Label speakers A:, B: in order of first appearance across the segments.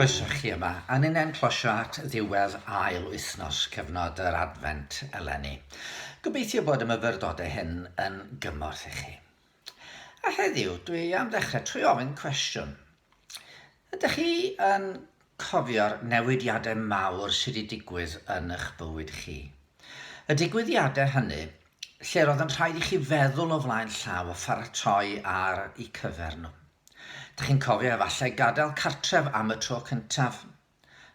A: Croeso chi yma, a ninnau'n closio at ddiwedd ail wythnos cyfnod yr Adfent eleni. Gobeithio bod y myfyrdodau hyn yn gymorth i chi. A heddiw, dwi am ddechrau trwy ofyn cwestiwn. Ydych chi yn cofio'r newidiadau mawr sydd wedi digwydd yn eich bywyd chi? Y digwyddiadau hynny lle roedd yn rhaid i chi feddwl o flaen llaw a pharatoi ar eu cyfer nhw. Dych chi'n cofio efallai gadael cartref am y tro cyntaf?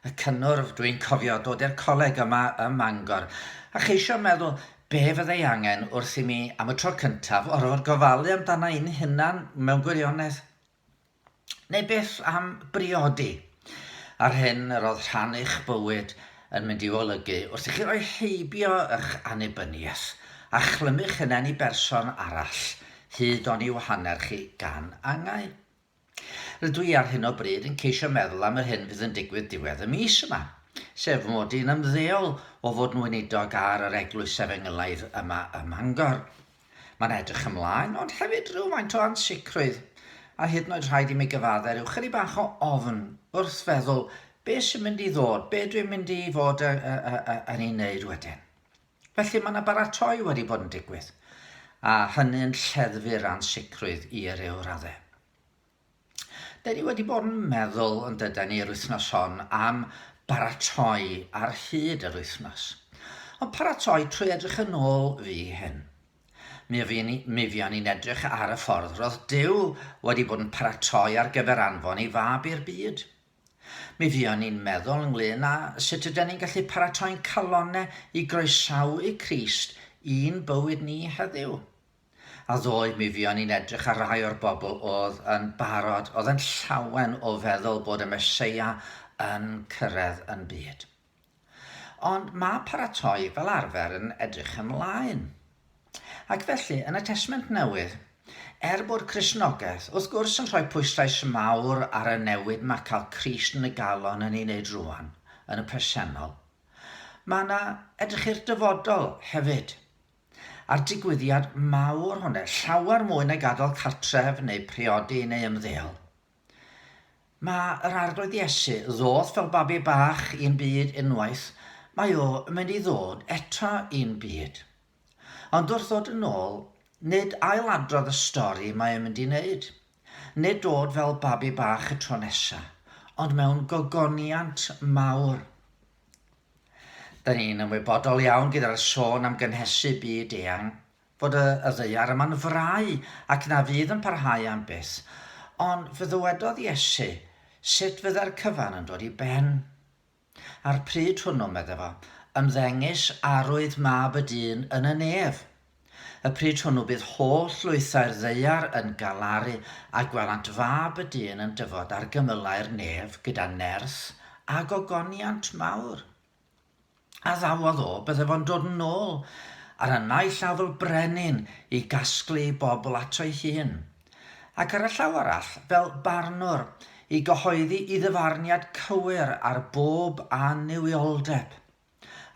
A: Y cynnwrf, dwi'n cofio dod i'r coleg yma ym Mangor a cheisio meddwl be fyddai angen wrth i mi am y tro cyntaf orfod gofalu amdana i'n hunan mewn gwirionedd. Neu beth am briodi? A'r hyn yr oedd rhan eich bywyd yn mynd i'w olygu wrth i chi roi heibio eich annibyniaeth a chlymu'ch hunain i berson arall hyd oni wahaner chi gan angau. Rydw i ar hyn o bryd yn ceisio meddwl am yr hyn fydd yn digwydd diwedd y mis yma, sef fy mod i'n ymddeol o fod yn weinidog ar yr Eglwys Efengylaidd yma ym Mangor. Mae'n edrych ymlaen, ond hefyd rhywfaint o ansicrwydd, a hyd yn oed rhaid i mi gyfadde rhyw chydig bach o ofn wrth feddwl be sy'n mynd i ddod, be dwi'n mynd i fod yn ei wneud wedyn. Felly mae yna baratoi wedi bod yn digwydd, a hynny'n lleddfu'r ansicrwydd i ryw raddau. Da ni wedi bod yn meddwl yn dydan ni yr wythnos hon am baratoi ar hyd yr wythnos. Ond paratoi trwy edrych yn ôl fi hyn. Mi fuon ni'n edrych ar y ffordd roedd Duw wedi bod yn paratoi ar gyfer anfon ei fab i'r byd. Mi fuon ni'n meddwl ynglŷn â sut yden ni'n gallu paratoi'n calonnau i groesawu Crist i'n bywyd ni heddiw. A ddoe mi fuon ni'n edrych ar rai o'r bobl oedd yn barod, oedd yn llawen o feddwl bod y Meseia yn cyrraedd yn byd. Ond mae paratoi fel arfer yn edrych ymlaen. Ac felly, yn y Testament Newydd, er bod Cristnogaeth wrth gwrs yn rhoi pwyslais mawr ar y newid mae cael Crist yn y galon yn ei wneud rwan, yn y presennol, mae yna edrych i'r dyfodol hefyd. A'r digwyddiad mawr hwnna, llawer mwy na gadael cartref neu priodi neu ymddeol. Mae yr Arglwydd Iesu ddoth fel babi bach i'n byd unwaith, mae o yn mynd i ddod eto i'n byd. Ond wrth ddod yn ôl, nid ail-adrodd y stori mae o'n mynd i wneud. Nid dod fel babi bach y tro nesa, ond mewn gogoniant mawr. Da ni'n ymwybodol iawn gyda'r sôn am gynhesu byd eang, fod y y ddaear yma'n frau ac na fydd yn parhau am byth, ond fe ddywedodd Iesu sut fydde'r cyfan yn dod i ben. A'r pryd hwnnw, medde fo, ymddengys arwydd Mab y Dyn yn y nef. Y pryd hwnnw bydd holl lwythau'r ddaear yn galaru a gwelant Fab y Dyn yn dyfod ar gymylau'r nef gyda nerth a gogoniant mawr. Addawodd o, bydde fo'n dod yn ôl ar y naill llaw fel brenin i gasglu ei bobl ato'i hun, ac ar y llaw arall fel barnwr i gyhoeddi i ddyfarniad cywir ar bob annuwioldeb.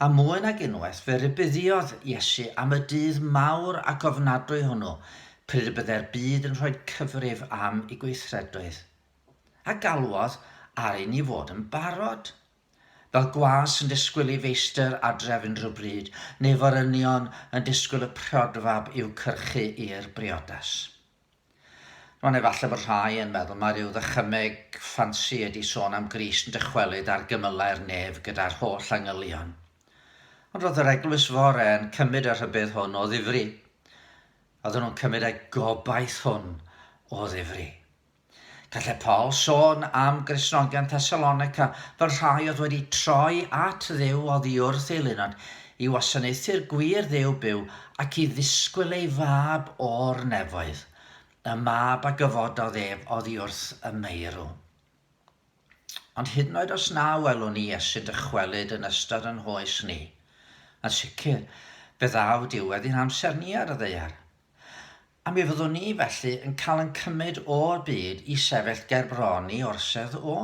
A: A mwy nag unwaith fe rybuddiodd Iesu am y dydd mawr ac ofnadwy hwnnw, pryd y byddai'r byd yn rhoi cyfrif am ei gweithredoedd. A galwodd ar i ni fod yn barod. Fel gwas yn disgwyl ei feistr adref unrhyw bryd, neu forynion yn disgwyl y priodfab i'w cyrchu i'r briodas. Rwan efallai bod rhai yn meddwl mai rhyw ddychymyg ffansi ydi sôn am Grist yn dychwelyd ar gymylau'r nef gyda'r holl angylion. Ond roedd yr eglwys fore yn cymryd y rhybudd hwn o ddifri. Oedden nhw'n cymryd y gobaith hwn o ddifri. Gallai Paul sôn am Gristnogion Thessalonica fel rhai oedd wedi troi at Dduw oddi wrth ei lunod i wasanaethu'r gwir Dduw byw ac i ddisgwyl ei Fab o'r nefoedd, y Mab a gyfododd ef oddi wrth y meirw. Ond hyd yn oed os na welwn ni Iesu'n dychwelyd yn ystod yn hoes ni, yn sicr, fe ddaw diwedd i'n hamser ni ar y ddaear. A mi fyddwn ni felly yn cael yn cymryd o'r byd i sefyll ger bron i orsedd o.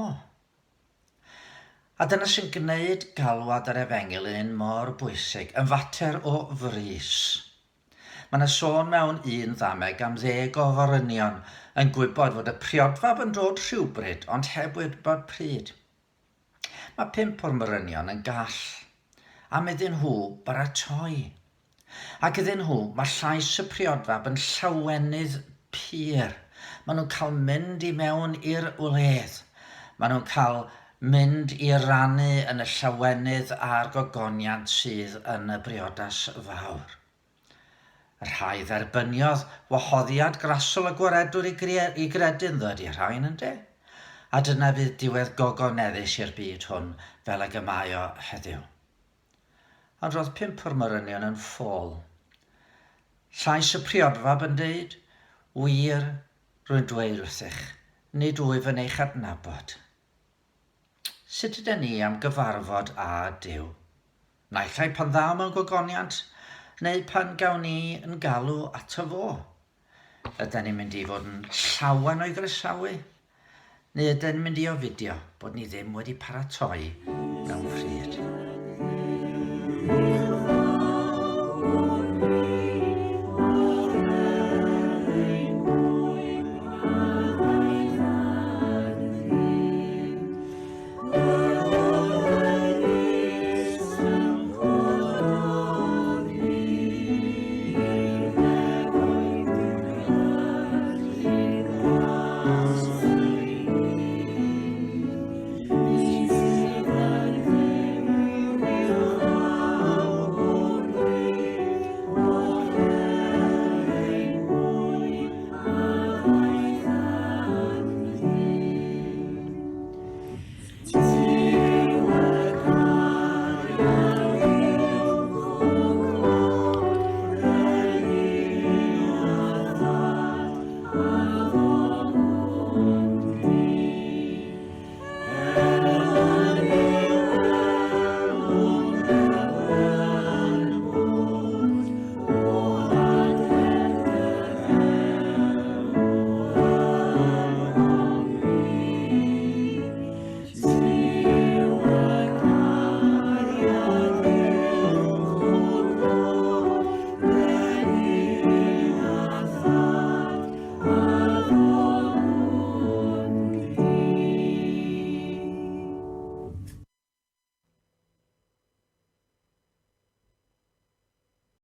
A: A dyna sy'n gwneud galwad yr Efengyl yn un mor bwysig, yn fater o frys. Mae yna sôn mewn un ddameg am ddeg o forynion yn gwybod fod y priodfab yn dod rhywbryd ond heb wybod pryd. Mae pump o'r morynion yn gall, am iddyn nhw baratoi. Ac iddyn nhw, mae llais y priodfab yn llawenydd pur. Maen nhw'n cael mynd i mewn i'r wledd. Maen nhw'n cael mynd i rannu yn y llawenydd a'r gogoniant sydd yn y briodas fawr. Y rhai dderbyniodd wahoddiad grasol y Gwaredwr i, i gredu ynddo ydy rhain, ynde? A dyna fydd diwedd gogoneddus i'r byd hwn fel ag y mae o heddiw. Ond roedd pump o'r morynion yn ffôl. Llais y priodfab yn deud, Wir, rwy'n dweud wrthych, nid wyf yn eich adnabod. Sut ydyn ni am gyfarfod â Duw? Naill ai pan ddaw mewn gogoniant, neu pan gawn ni yn galw ato fo. Ydan ni'n mynd i fod yn llawen o'i groesawu? Neu ydan ni'n mynd i ofidio bod ni ddim wedi paratoi mewn pryd?